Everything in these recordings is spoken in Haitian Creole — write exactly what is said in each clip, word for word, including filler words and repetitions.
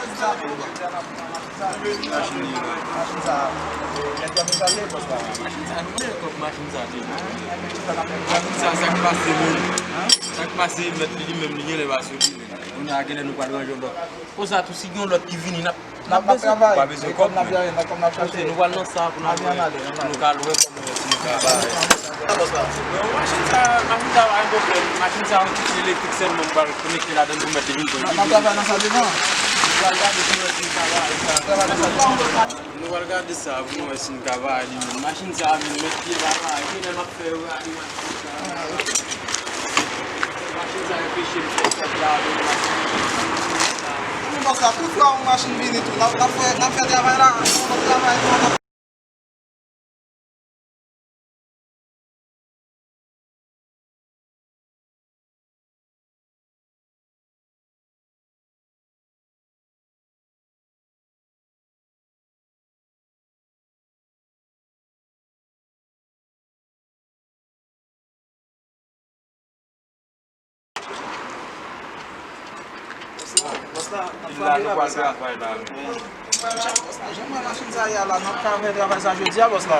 Machin sa, nou wè kòb machin sa te. Machin sa, sa k pase menm? Sa k pase, mèt li, li menm, li genlè pa sou li menm. Kounye a, genlè nou pral ranje yon lòt. Konsa tou, si gen yon lòt ki vini, n ap N ap, n ap travay. Pa bezwen kòb, men. N ap travay, n ap, n ap chache. Nou pral nan sa pou n al wè. Ann ale, ann ale. Nou ka lwe kòb, nou wè si nou ka bay. Sa bòs la? Bon, machin sa, machin sa pa gen pwoblèm. Machin sa, yon ti elektrik sèlman, m pral konekte ladann pou mèt li vin pran. N ap, n ap travay nan sa devan. Nou pral gade pou nou wè si nou ka bay sa. N ap travay nan sa devan. Nou pral gade sa pou nou wè si nou ka bay li menm. Machin sa, menm, mèt li pa bay. Genlè m ap fè yo rale machin sa. Machin sa yo peche m fè kòb la avèk machin sa. Bon, bòs la, tout fwa yon machin vini tou, n ap, n ap fè, n ap fè travay la, n ap travay tou, n ap Bòs la, bòs la, n ap travay la, bòs la. Jan m wè machin sa ye a la, n ap ka fè travay sa jodi a, bòs la.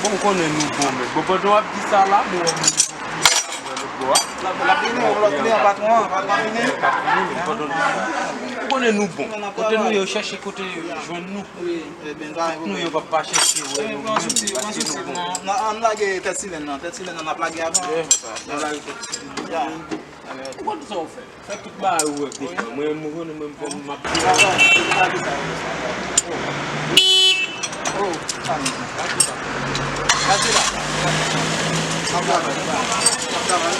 Bon, ou konnen nou bon, men bon, pandan w ap di sa la, bon, w ap vini, w ap vini, patwon an, patwon an vini. Ou konnen nou bon. Kote nou ye, chèche kote jwenn nou. Wi, ebyen, pa gen pwoblèm. Nou yo p ap pa chèche wè nou menm, paske nou bon. Ann lage tèt silèn nan, tèt silèn nan n ap lage avan. N ap lage tèt silèn nan. Ou konn sa w fè. Fè tout bagay ou wè k devan. Mwen, mwen konnen mwen, mwen, m ap travay. Oh, oh, sa m di. Gade la. N ap travay. N ap travay.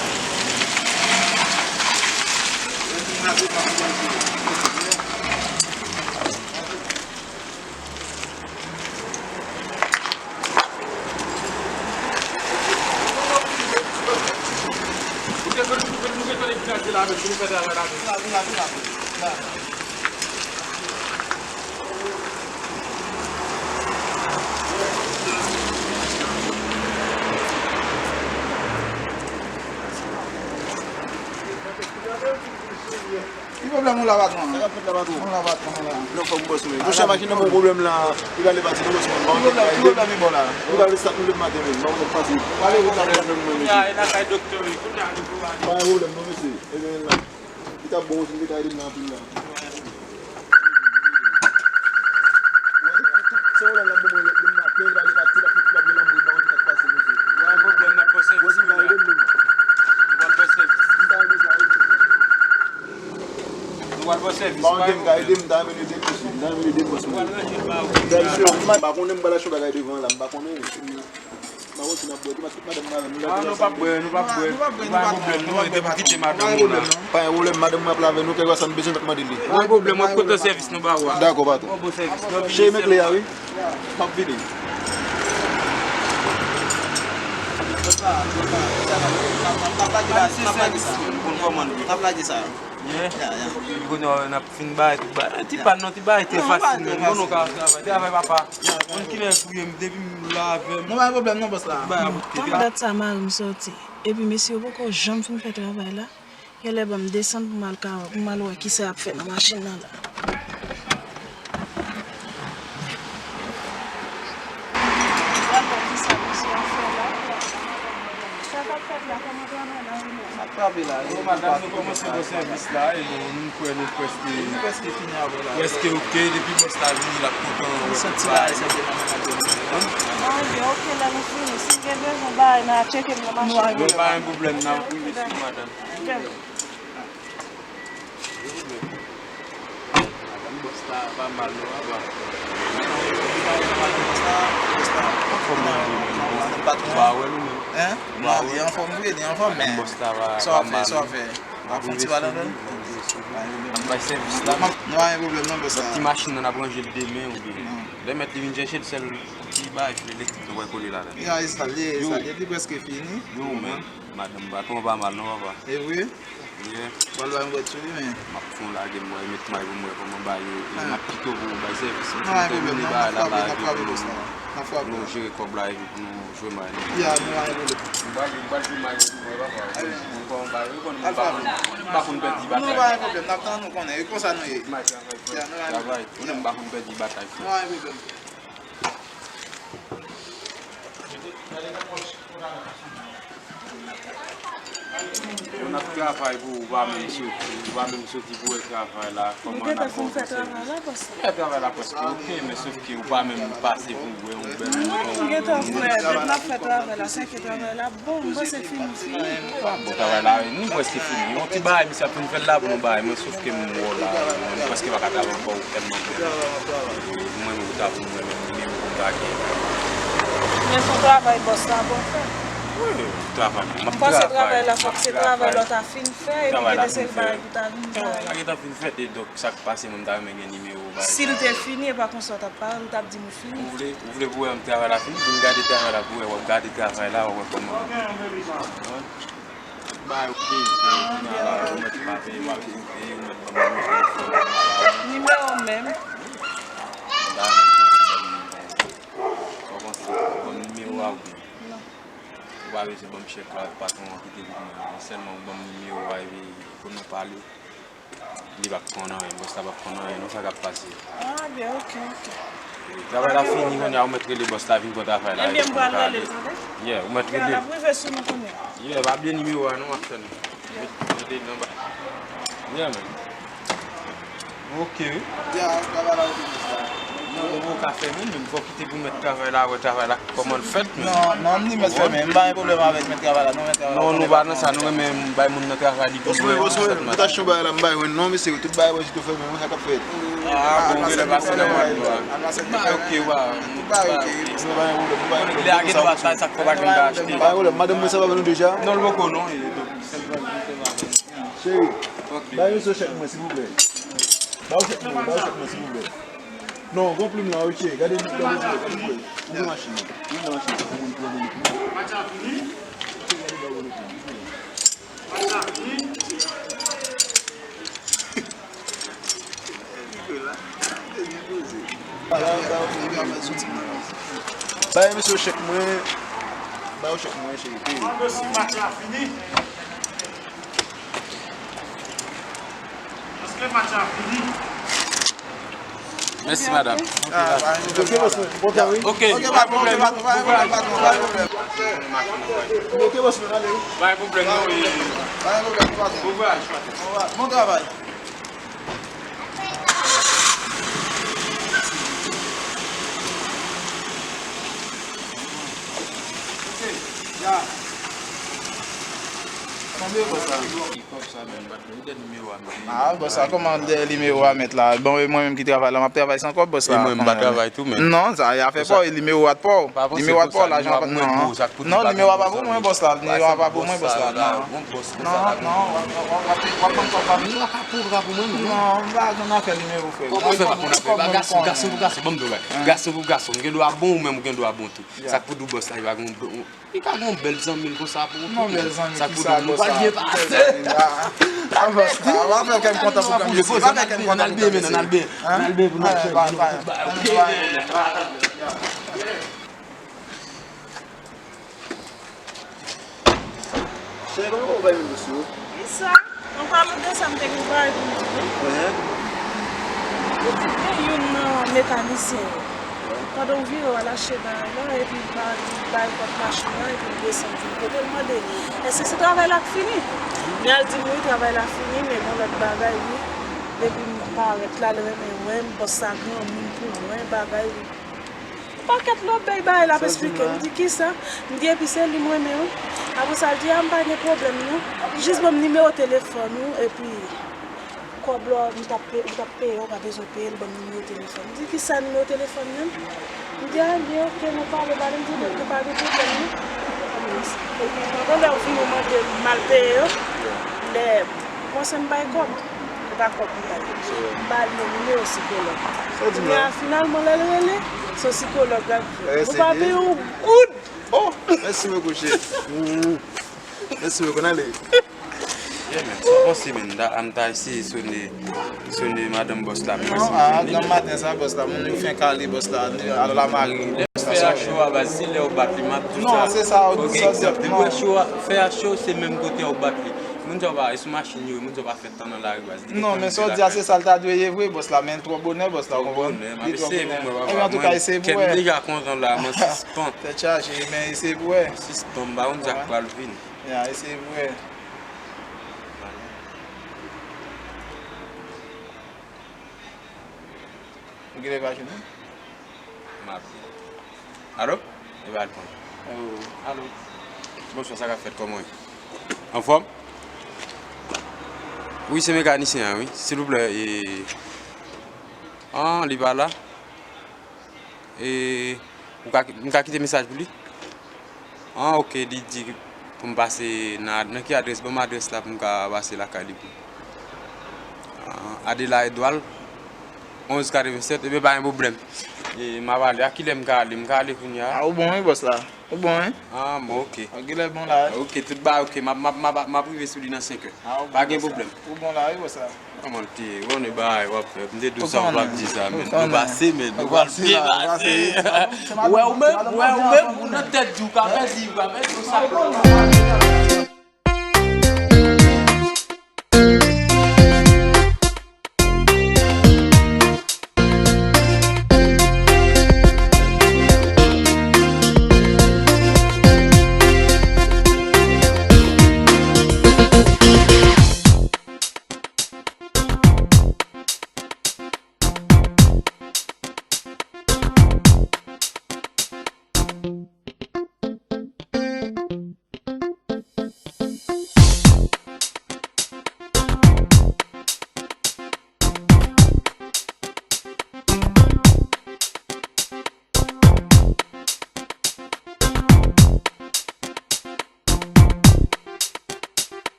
Ki pwoblèm ou la, patwon? Sa k ap fèt la, patwon? Ou la, patwon, ou la. Non, fòk m bòs mwen. Monchè, machin nan gen pwoblèm la. Li pral pati, non, bòs mwen. Ki pwoblèm, ki pwoblèm li ba w la? Li pral sot tou lè maten menm. Ban mwen pase. Pale, pale, pale. Pa gen pwoblèm, non, mesye. Ebyen, la. Li t ap bon, mesye, li ta ede m nan anpil la. Wè, tout, tout, se yon lè l ap ban mwen lè, lè m maten, l ale pati, l ap fè tout, l ap rele m, mwen pa konn sa k pase, mesye. Pa gen pwoblèm, n ap fè sèvis kounye a. Nou pral fè sèvis. M ta renmen sa, wi. Nou pral fè sèvis. Pa gen, ka ede m, m ta renmen ede m, mesye. M ta renmen ede m, bòs mwen. Nou pral ranje l ba ou. M pa konnen, m pral achte yon bagay devan la, m pa konnen. M pa konn si n ap bwè tou, paske madanm mwen avè nou la. Ah, nou p ap bwè, nou p ap bwè. Nou p ap bwè, nou p ap bwè. Pa gen pwoblèm, non, ede m kite madanm ou la. Pa gen pwoblèm, non. Pa gen pwoblèm, madanm mwen ap lave nou, kèlkeswa sa n bezwen, n ap mande li. Pa gen pwoblèm, w ap kontan sèvis nou ba ou a. Dakò, patwon. Yon bon sèvis. Cheri, men kle a, wi. M ap vini. N ap lage sa. N ap lage sa. Yeah. Yeah, yeah. Kounye a, n ap fin bay tout bay. Ti pa non, ti bay, trè fasil, men. Bon, nou ka travay. Travay, papa. Konn kilè pou ye, depi m la avè m. Non, pa gen pwoblèm non, bòs la. Bay a bout tèt. Pandan dat sa, mari m sòti. Epi mesye yo poko janm fin fè travay la. Genlè ban m desann pou m al ka, pou m al wè kisa y ap fè nan machin nan la. Gad wè kisa mesye ap fè la. Sa k ap fèt la, kòman travay la ye menm? N ap frape la, e. Bon, madanm, nou kòmanse bon sèvis la, e bon, nou kwè nou prèske, nou prèske fini avè l la. Prèske oke, depi bòs la vini, l ap kontan wè tout bagay. Santi bagay sa te nan men madanm. Bon, ebyen, oke, lè nou fini, si n gen bezwen bagay, n a tcheke m nan machin nan. Bon, pa gen pwoblèm, n ap rive sou madanm. Oke. Madanm bòs la pa mal non, papa. Anfòm nan, wi, men. Ou pa wè l ou menm? Hein? Non, li anfòm vre, li anfòm, men. Madanm bòs la pa mal. Sa w ap fè, sa w ap fè? Ap fè ti balans la. N ap bay sèvis la. Nou pa gen pwoblèm non, bòs la. Ti machin nan, n ap ranje l demen oubyen. Lè mèt li vin chèche l, sèl ti bagay fil elektrik nou pral kole ladan. Ya, e sa l ye, e sa l ye. Li prèske fini. Yo, men, madanm pa twò pa mal non, papa. E vre? Yeah. Pral ba m vwèt sou li, men. M ap fè yon lage, m wè, met may pou m wè kòman bagay yo ye. M ap kite w pou w bay sèvis. Nou pa gen pwoblèm non, n ap frape, n ap frape bòs la. N ap frape. Nou jere kòb la epi pou nou jwe may la. Ya, nou pa gen pwoblèm. M pral, m pral jwe may pou mwen, papa. Mwen pa, mwen pa, mwen pa konn, mwen pa konn pèdi batay. Nou pa gen pwoblèm, n ap tann nou konnen. E konsa nou ye. May travay, frè. Ya, nou pa gen pwoblèm. Travay. Ou menm m pa konn pèdi batay, frè. Nou pa gen pwoblèm. Moun ap travay pou ou, ou pa menm soti, ou pa menm soti pou wè travay la, kòman n ap fè w fè sèvis. Fè travay la prèske oke, men sof ke ou pa menm pase pou wè yon bèl moun. Wi, m gentan wè, depi n ap fè travay la, sa ke travay la bon, m panse fini, fini. Pa bon, travay la, nou prèske fini. Yon ti bagay, misye ap fin fè l la pou nou bagay, men sof ke m wè w la, nou prèske pa ka travay ankò, ou tèlman bèl. Wi, mwen, ou ta pou mwen, menm nimewo ou ta gen. Men se yon travay bòs la bon fè. Wi, travay, m ap travay. M panse travay la, fòk se travay lè w ta fin fè, epi gen de seri bagay pou ta vin bay. Travay la gentan fin fèt, e donk, sa k pase, mwen, m ta renmen gen nimewo bagay. Si l te fini, e pa konsa w t ap pale, ou t ap di m ou fini. Ou vle, ou vle pou wè m travay la fini, vin gade travay la pou wè, w ap gade travay la, w ap wè kòman. Bay ou peze, kounye a la, ou mèt pa peye, w ap peye, ou mèt ban m nimewo telefòn. Nimewo menm. Ou pa renmen gen yon bèl nimewo. Ou panse, ban m nimewo a oubyen? Non. Ou pa bezwen ban m chèk la, patwon an kite pou mwen. Sèlman ou ban m nimewo a, epi pou nou pale. Li p ap konn anyen, bòs la p ap konn anyen, non, sa k ap pase. Ah, byen, ok, ok. Travay la fini, kounye a, ou mèt rele bòs la, vin pran travay la. Ebyen, m pral rele l, tande. Yeah, ou mèt rele l. L ap rive sou nou kounye a. Yeah, pa bliye nimewo a, non, m ap tann. Met, mete l anba. Yeah, man. Ok. Yeah, travay la, ok, bòs la. Non, ou ka fè, men, men fò w kite pou mèt travay la, wè travay la. Kòman l fèt menm? Non, non, m ni mèt fèmen, m pa gen pwoblèm avèk mèt travay la, non, mèt travay la. Non, nou pa nan sa, nou renmen bay moun nan travay li pi byen. Bòs mwen, bòs mwen, m ta achte yon bagay la, m bay mwen non, mesye, tout bagay mwen sitou fèmen, mwen sa k ap fèt? Ah, bon, gen lè pase nan mwen. Ba, ok, wa. Tout bagay ok, bòs mwen, pa gen pwoblèm, nou pa gen pwoblèm. Lè a gen dwa sa, sa k fè w pa jwenn bagay achte. Pa gen pwoblèm, madanm mwen sa pa vle nou deja? Non, l poko non, e, donk, sèl bagay ki fè bagay. Cheri, bay mesye chèk mwen, silvouplè. Ba w chèk mwen, ba w chèk mwen, silvouplè. Non, gon plim la, wi, cheri. Gade, gade, gade, gade. Ouvri machin nan. Ouvri machin nan. Pou moun pran moun plim. Match la fini. Match la fini. Bay mesye chèk mwen. Bay yo chèk mwen, cheri. Match la fini. Èske match la fini? Mèsi, madanm. Ok, bòs mwen, kontan, wi. Ok, ok, pa gen pwoblèm, pa gen pwoblèm, pa gen pwoblèm. Ok, bòs mwen, ale, wi. Pa gen pwoblèm, non, wi. Pa gen pwoblèm, patwon. Bon vwayaj, patwon. Bon travay. Ok, ya. Tande, bòs la. Kòb sa menm, m pa t gen nimewo a menm. Ah, bòs la, kòman dèyè nimewo a mèt la? Bon, e mwen menm ki travay la, m ap travay san kòb, bòs la. E mwen, m pa travay tou, men. Non, sa, afè pa w, e nimewo a t pa w. Nimewo a t pa w, lajan pa t non. Non, nimewo a pa pou mwen, bòs la. Nimewo a pa pou mwen, bòs la. Non, non, non, w ap, w ap, w ap, w ap ban m kòb pa m. Non, pa gen afè nimewo, frè. Kòb mwen, kòb mwen, kòb mwen. Gason pou gason, gason pou gason, ban m di w bagay. Gason pou gason, m gen dwa bon, ou menm ou gen dwa bon tou. Sa k pou di w bòs la, li pa gen yon Li ka gen yon bèl zanmi l konsa pou ou tou. Non, bèl zanmi kisa, bòs la? Bèl zanmi la. Ah, bòs la, w ap fè kè m kontan pou granmesi. W ap fè kè m kontan pou granmesi. N al benyen, n al benyen, n al benyen pou nou fè. Cheri, kòman w bay moun dosye w? Kisa? An palan de sa, m te gen yon bagay pou m di w, wi. Ou te gen youn nan mekanisyen yo. Pandan w vire, w al achte bagay la, epi l pa, li bay pòt machin nan, epi l desann vin kote l mande, èske se travay la k fini? Li al di m, wi, travay la fini, men gen lòt bagay, wi. Depi m parèt la, l renmen wè m, bòs sa granmoun pou mwen, bagay, wi. Pakèt lòbèy bagay l ap esplike. M di, kisa? M di, epi se li m renmen, wi. Apre sa, l di, a, m pa gen pwoblèm, non. Jis ban m nimewo telefòn ou, epi kòb la, m t ap pe-, ou t ap peye, ou pa bezwen peye l, ban m nimewo telefòn. M di, kisa nimewo telefòn menm? M di, a, byen, ok, nou pale, pale. M di, donk, pa gen pwoblèm, non. Epi, pandan lè w vini, w mande m, m al peye yo. Lè Bon, se m bay kòb. Se pa kòb m bay. M ba li yon nimewo sikològ. Sa w di la? Kounye a, finalman, lè l rele, se yon sikològ l ap jwenn. Nou pa peye yon goud. Oh, mèsi bokou, cheri. Mèsi bokou, n ale. Yeah, man. Sa w panse, man? N ta, n ta eseye sone, sone madanm bòs la. Non, a, granm maten sa, bòs la, moun yo fenk ale, bòs la, al la mari. Lè fè a cho a, baz, se lè w bat li, m ap di w sa. Non, se sa, w di sa, egzanp, depi w wè cho a, fè a cho, se menm kote a w bat li. Moun sa yo pa, e sou machin yo, moun sa yo pa fèt tan nan lari, baz. Non, men sa w di a, se sa l ta dwe ye vre, bòs la, men twò bonè, bòs la, w konprann? Twò bonè, m ap eseye pou m wè, papa. Ebyen, antouka, eseye pou w wè. Kè m deja kontan la, mwen sispann. Tèt chaje, men eseye pou w wè. Sispann, m pa konn sa k pral vin. Ya, eseye pou w wè. Ou genlè pa jwenn li? M ap. Alo? E pa reponn. Alo? Bonswa, sa k ap fèt, kòman w ye? Anfòm? Wi, se mekanisyen an, wi. Silvouplè, e, an, li pa la? E, ou ka, m ka kite mesaj pou li? An, oke, li di pou m pase nan, nan ki adrès? Ban m adrès la pou m ka pase lakay li pou. An, Adela Edouard, onz katrevennsèt, ebyen, pa gen pwoblèm. E, m ap ale. A kilè m ka ale? M ka ale kounye a? A, ou bon, wi, bòs la. Ou bon, wi? An, bon, oke. An, kilè bon la, wi? Oke, tout bagay oke. M ap, m ap, m ap, m ap rive sou li nan senk è. A, ou bon, bòs la. Pa gen pwoblèm. Ou bon la, wi, bòs la. Kòman l te ye? Ou konnen bagay w ap fè. M te di w sa, ou p ap di sa, men. Nou pase, men. Nou pral byen pase. Ou wè ou menm, ou wè ou menm, ou nan tèt di w ka pèdi, ou ka pèdi, ou sa.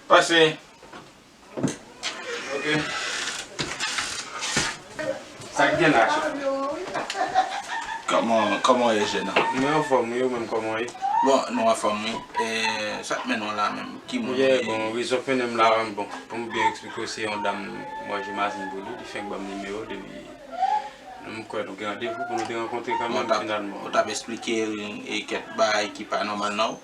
Pase. Ok. Sa k gen la, chèf? Kòman, kòman w ye, jèn an? Mwen anfòm, wi, ou menm, kòman w ye? Bon, nou anfòm, wi. E, sa k mennen w la menm? Ki moun ou ye? Bon, rezon k mennen m la, bon, pou m byen eksplike w, se yon dam, mwen, jimajin pou li, li fenk ban m nimewo, depi, m kwè nou gen randevou pou nou te rankontre kanmenm, finalman. Ou t ap, ou t ap eksplike, e, kèk bagay ki pa nòmal nan ou?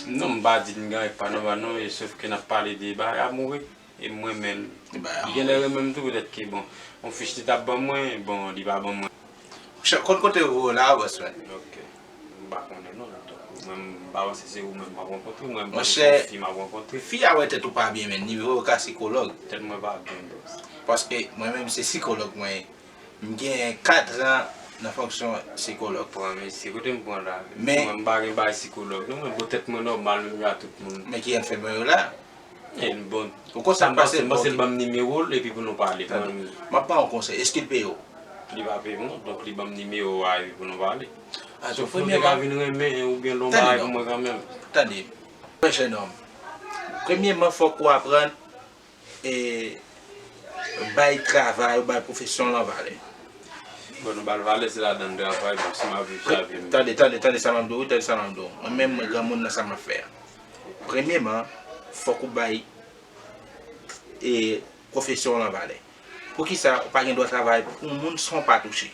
Non, m pa di l gen anyen k pa nòmal non, e sòf ke n ap pale de bagay amoure, e m renmen l. Li genlè renmen m tou, petèt ke, bon, yon fich li t ap ban mwen, bon, li pa ban mwen. Monchè, konn kote yo voye w la, bòs mwen. Ok. M pa konnen non, donk, mwen, m pa panse se ou menm m ap rankontre, mwen, m panse se yon fi m ap rankontre. Fi a wè tèt ou pa byen, men nimewo ka sikològ. Tèt mwen pa byen, bòs. Paske mwen menm se sikològ mwen ye. M gen katran nan fonksyon sikològ. Pran mesye, kote m pran la? Men mwen, m pa gen bagay sikològ non, mwen, bon, tèt mwen nòmal menm jan tout moun. Men ki jan l fè ban yo la? E, bon, ou konn sa k pase, m panse l ban m nimewo l epi pou nou pale. Tande, m ap ba w yon konsèy, èske l peye w? Li pa peye m non, donk li ban m nimewo a epi pou nou pale. Sòf nou te ka vin renmen oubyen l yon bagay pou mwen kanmenm. Tande, jènòm, premyèman, fòk ou aprann e, bay travay ou, bay pwofesyon lan valè. Bon, nou ba l valè, se ladan n travay, bon, si m ap viv sa vi m. Tande, tande, tande sa m ap di w, tande sa m ap di w. Mwen menm, mwen granmoun nan sa m ap fè a. Premyeman, fòk ou bay, e, pwofesyon w lan valè. Poukisa ou pa gen dwa travay pou moun san w pa touche?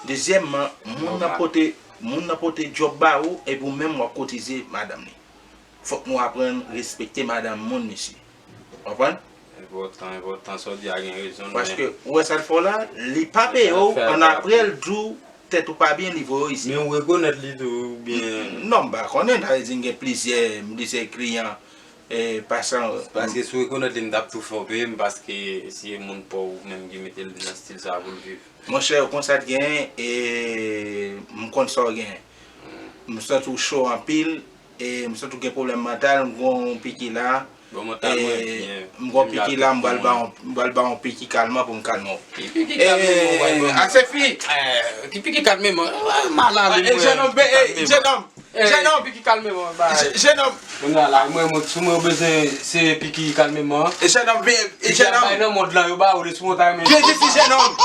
Dezyèmman, moun nan pote, moun nan pote djòb ba ou, epi ou menm w ap kotize madanm li. Fòk nou aprann respekte madanm moun, mesye. Konprann? Enpòtan, enpòtan, sa w di a gen rezon l, men. Paske, ou wè sa l fè w la, li pa peye w, annapre l di w tèt ou pa byen, li voye w isit. Men ou rekonèt li tou, oubyen? Non, m pa konnen, sa vle di m gen plizyè, plizyè kliyan, e, pasan. Paske si w rekonèt li, m t ap tou fè w peye m, paske si e moun pa w menm ki mete l nan stil sa a pou l viv. Monchè, ou konn sa k genyen, e, m konn sa w genyen. M santi w cho anpil, e m santi w gen pwoblèm mantal, m gen yon piki la, Bon, mantal mwen Eh, byen. M gon piki la, m pral ba yon- m pral ba yon piki kalman pou m kalme w. Ki piki kalme mwen, ou pral ban mwen? Asefi, Eh, ki piki kalme mwen? Mal ale e jenòm, e jenòm, jenòm, Piki kalme mwen, ba. jenòm, Mwen la, la, mwen, mwen, sou mwen, ou bezwen se piki kalme mwen. Jenòm, e Piki bay jenòm. Nan mond lan, yo ba ou de sou montay mwen. Byen jis jenòm.